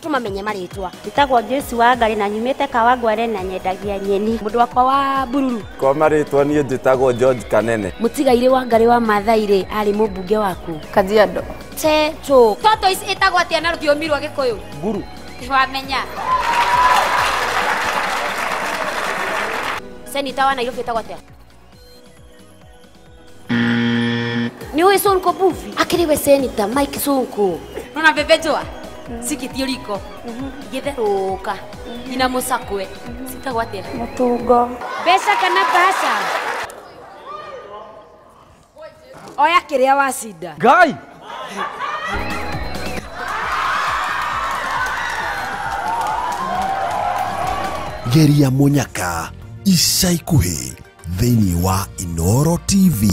Tumamenye marĩtwa. Njĩtagwo Joyce Wangari na nyumĩte Kawangware na nyendagia nyeni. Mũndũ wakwa wa bururu. Kwa marĩtwa niĩ njĩtagwo George Kanene. Mũtigairĩ Wangari wa Maathai rĩ arĩ mũmbunge waku. Kajiado. Teto. Tortoise ĩtagwo atĩa na rũthiomi rwa Gĩkũyũ? Nguru. Wamenya. Seneta wa Nairobi etagwo atĩa? Nĩ ũĩ Sonko Buvi? Akĩrĩ we Seneta Mike Sonko. Nona mbembe njũa? Cikĩtio riko. Igĩtherũka. Ina mũcakwe. Citagwo atĩa? Mũtungo. Mbeca kana mbaca? Oya kĩrĩa wacinda. Ngai. Geria Munyaka ica ikuhĩ thĩinĩ wa Inooro TV.